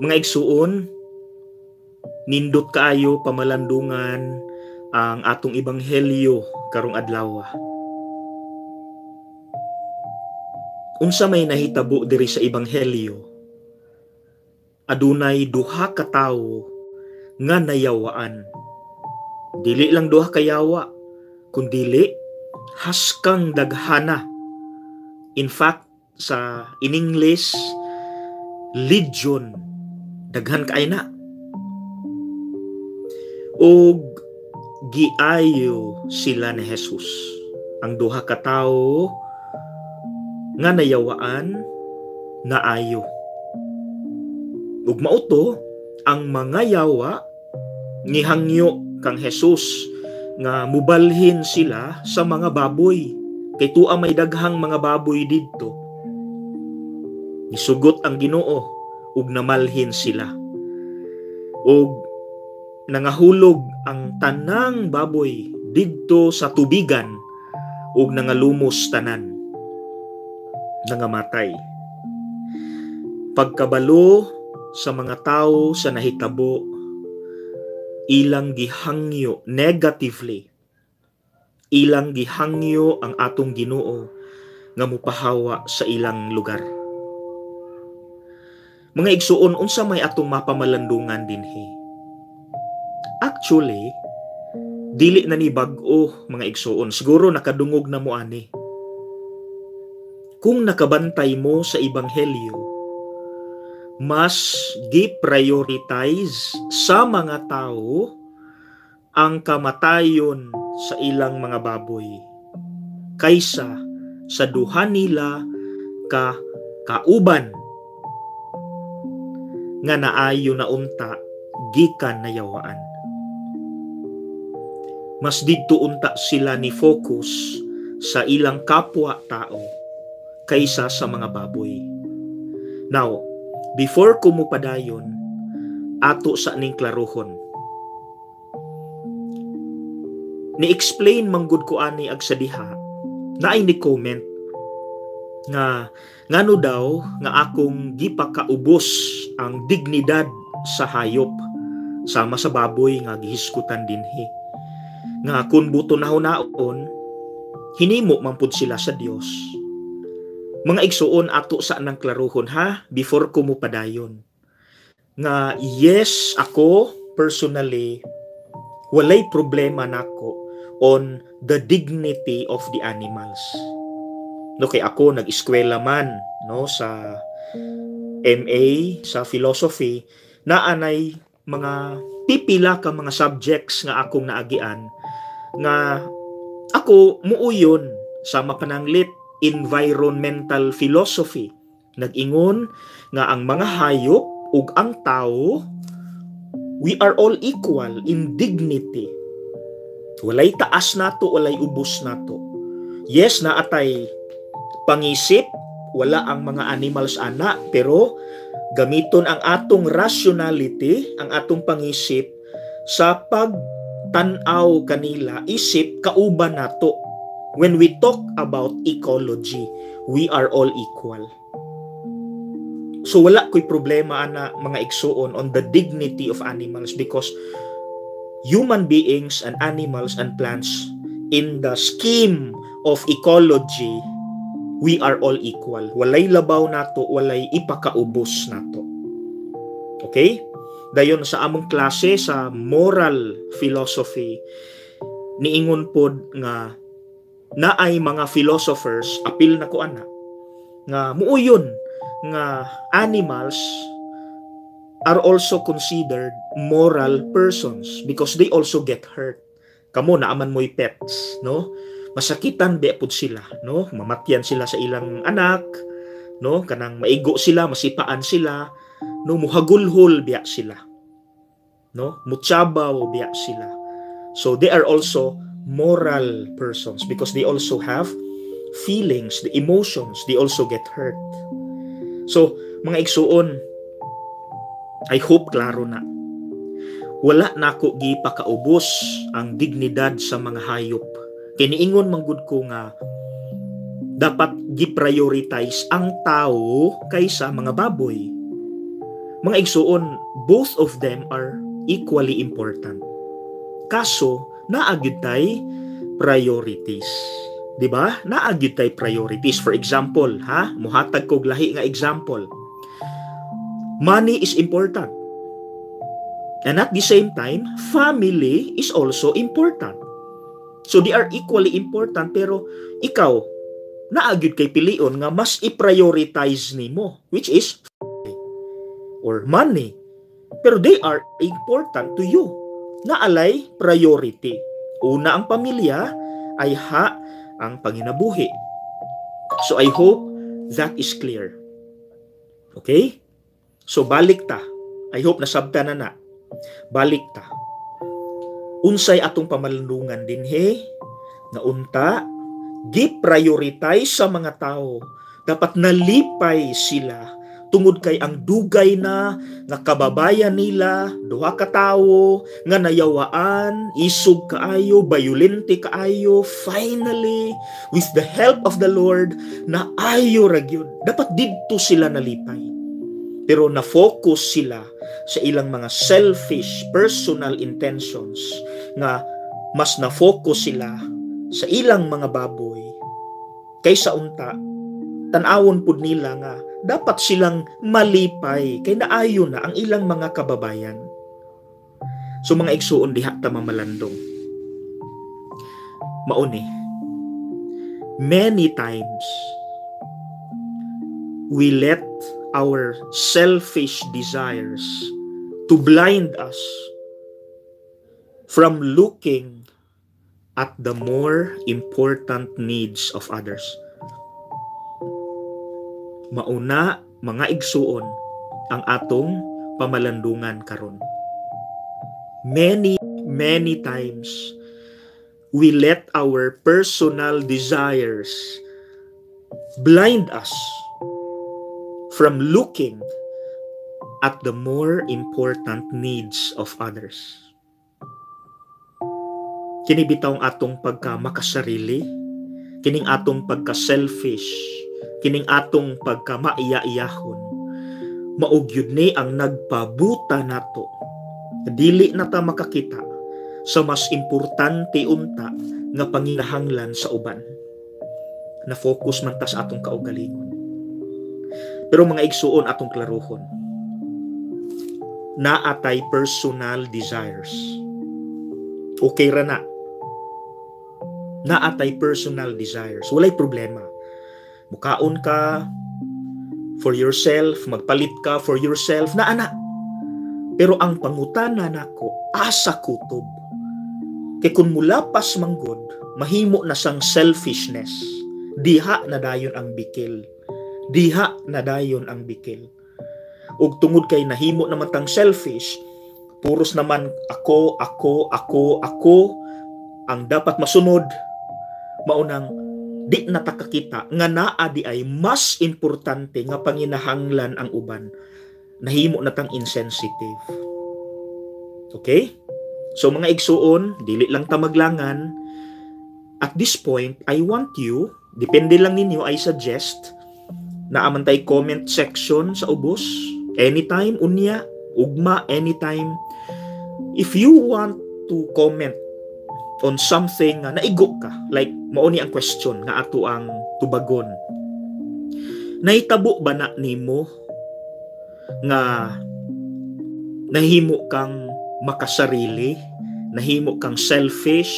Mga igsuon, nindot kaayo pamalandungan ang atong ebanghelyo karong adlaw. Unsa may nahitabo diri sa ebanghelyo? Adunay duha ka tawo nga nayawaan. Dili lang duha ka yawa, kundili haskang daghana. In fact, sa in English, legion, daghan kay na. Og giayo sila ni Jesus. Ang duha ka tawo nga nayawaan naayo. Ug mao to ang mga yawa ngihangyo kang Jesus nga mubalhin sila sa mga baboy. Kay tuwa may daghang mga baboy didto. Nisugot ang Ginoo ug namalhin sila. Ug nangahulog ang tanang baboy didto sa tubigan ug nangalumos tanan. Nangamatay. Pagkabalo sa mga tawo sa nahitabo, ilang gihangyo negatively. Ilang gihangyo ang atong Ginoo nga mupahawa sa ilang lugar. Mga igsuon, unsa may atong mapamalandungan dinhi? Actually, dili na ni bag-o, mga igsuon. Siguro nakadungog na mo ani. Kung nakabantay mo sa ebanghelyo, mas gi-prioritize sa mga tao ang kamatayon sa ilang mga baboy kaysa sa duha nila ka kauban nga naayo na unta gikan nayawaan. Mas didto unta sila ni focus sa ilang kapwa tao kaysa sa mga baboy. Now, before ko mupadayon, ato sa ning klarohon. Ni-explain manggod ko ani ag sa diha, naay ni comment nga ngano daw nga akong gipakaubos ang dignidad sa hayop sama sa baboy nga gihiskutan dinhi. Nga kun buto nahunaon, hinimo man pud sila sa Dios. Mga igsuon, ato sa nang klarohon ha before ko mupadayon. Nga yes, ako personally walay problema nako on the dignity of the animals. No, kay ako nag-eskwela man, no, sa MA sa philosophy, naanay mga pipila ka mga subjects nga akong naagian nga ako muuyon sa mapananglit environmental philosophy. Nag-ingon nga ang mga hayop ug ang tao, we are all equal in dignity. Walay taas nato, walay ubos nato. Yes, naatay pangisip, wala ang mga animals ana, pero gamiton ang atong rationality, ang atong pangisip sa pagtan-aw kanila, isip kauban nato. When we talk about ecology, we are all equal. So wala ko'y problema ana, mga igsuon, on the dignity of animals because human beings and animals and plants, in the scheme of ecology, we are all equal. Walay labaw nato, walay ipakaubos nato. Okay? Dayon sa among klase sa moral philosophy, niingon pod nga naay mga philosophers, apil na ko ana, nga muuyon nga animals are also considered moral persons because they also get hurt. Kamo naaman mo'y pets, no? Masakitan be pud sila, no? Mamatyan sila sa ilang anak, no? Kanang maigo sila, masipaan sila, no? Muhagulhol biya sila, no? Mutsabaw biya sila. So they are also moral persons because they also have feelings, the emotions, they also get hurt. So, mga igsuon, I hope klaro na. Wala nako gipakaubos ang dignidad sa mga hayop. Kiniingon manggod ko nga dapat gi-prioritize ang tao kaysa mga baboy. Mga igsuon, both of them are equally important. Kaso, naa gyud tay priorities. 'Di ba? Naa gyud tay priorities. For example, ha, muhatag kog lahi nga example. Money is important. And at the same time, family is also important. So they are equally important, pero ikaw, naa gyud kay pilion nga mas i-prioritize nimo, which is or money. Pero they are important to you. Naa lay priority. Una ang pamilya, ayha ang panginabuhi. So I hope that is clear. Okay? So balik ta. I hope nasabtan na na. Balik ta. Unsay atong pamalandungan dinhi? Nga unta gi-prioritize sa mga tao. Dapat nalipay sila tungod kay ang dugay na nga kababayan nila, duha ka tawo nga nayawaan, isog kaayo, bayolente kaayo, finally, with the help of the Lord, na ayo ra gyud. Dapat didto sila nalipay. Pero na-focus sila sa ilang mga selfish personal intentions, nga mas na-focus sila sa ilang mga baboy kaysa unta tan-awon pud nila nga dapat silang malipay kay naayo na ang ilang mga kababayan. So mga igsuon, diha ta mamalandong. Mao ni, many times we let our selfish desires to blind us from looking at the more important needs of others. Mao na, mga igsuon, ang atong pamalandungan karon. Many, many times we let our personal desires blind us from looking at the more important needs of others. Kini bitawng atong pagka makasarili, kining atong pagka selfish, kining atong pagka maiya-iyahon, mao gyud ni ang nagpabuta nato. Dili na ta makakita sa mas importante unta nga panginahanglan sa uban. Na focus man ta sa atong kaugalingon. Pero mga igsuon, atong klaruhon. Naa tay personal desires. Okay ra na. Naa tay personal desires. Walay problema. Mukaon ka for yourself, magpalit ka for yourself, naa na. Pero ang pangutana nako, asa kutob? Kay kung mulapas manggod, mahimo na sang selfishness. Diha na dayon ang bikil. Diha na dayon ang bikil. Ug tungod kay nahimo naman tang selfish, puros naman ako, ako, ako, ako ang dapat masunod, mao nang di na ta kakita nga naa diay mas importante nga panginahanglan ang uban. Nahimo na tang insensitive. Okay? So mga igsuon, dili lang ta maglangan. At this point, I want you, depende lang ninyo, I suggest, naa man tay comment section sa ubos, anytime, unya, ugma, anytime. If you want to comment on something nga naigo ka, like mao ni ang question nga ato ang tubagon. Nahitabo ba na nimo nga nahimo kang makasarili, nahimo kang selfish,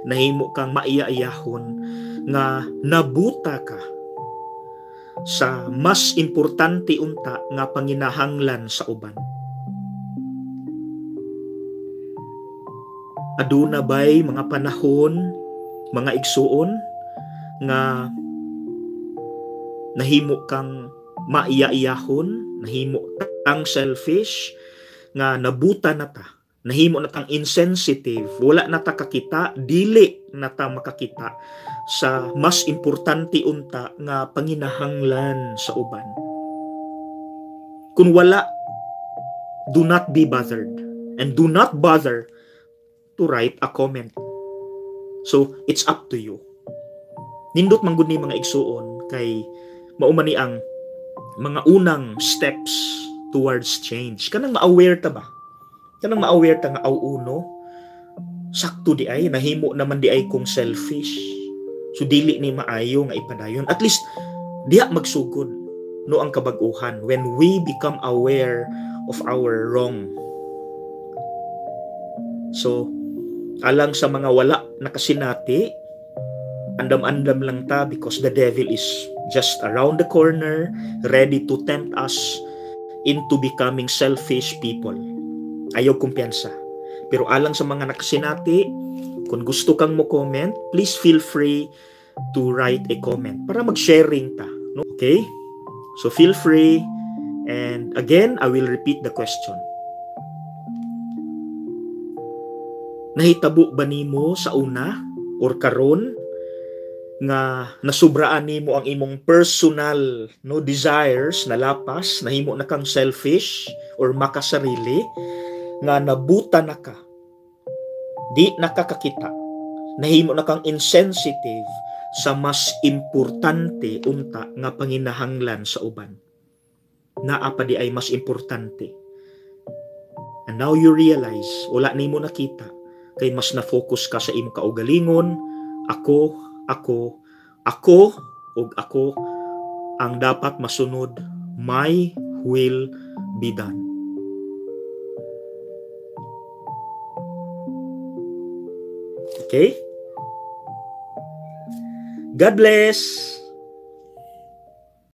nahimo kang maiya-iyahon, nga nabuta ka sa mas importante unta nga panginahanglan sa uban? Aduna bay mga panahon, mga igsuon, nga nahimo kang maiya-iyahon, nahimo kang selfish, nga nabuta na ta, nahimo na tang insensitive, wala na ta kakita, dili na ta makakita sa mas importante unta nga panginahanglan sa uban? Kung wala, do not be bothered and do not bother to write a comment. So, it's up to you. Nindot man gud ni, mga igsuon, kay mao man ni ang mga unang steps towards change. Kanang ma-aware ta ba? Kanang ma-aware ta nga aw uno, sakto di ay, nahimo naman di ay kong selfish. So dili ni maayo nga ipadayon. At least diha magsugod no ang kabag-uhan when we become aware of our wrong. So alang sa mga wala nakasinati, andam-andam lang ta because the devil is just around the corner, ready to tempt us into becoming selfish people. Ayaw kumpiyansa. Pero alang sa mga nakasinati, kung gusto kang mo comment, please feel free to write a comment para mag-sharing ta. No? Okay? So feel free. And again, I will repeat the question. Nahitabo ba nimo sa una or karon nga nasubraan nimo ang imong personal no desires, nalapas, nahimo na kang selfish or makasarili, nga nabuta na ka, di nakakakita, nahimo na kang insensitive sa mas importante unta nga panginahanglan sa uban? Naa pa di ay mas importante. And now you realize, wala nimo nakita kay mas na-focus ka sa imong kaugalingon, ako, ako, ako, ug ako ang dapat masunod, my will be done. Okay? God bless!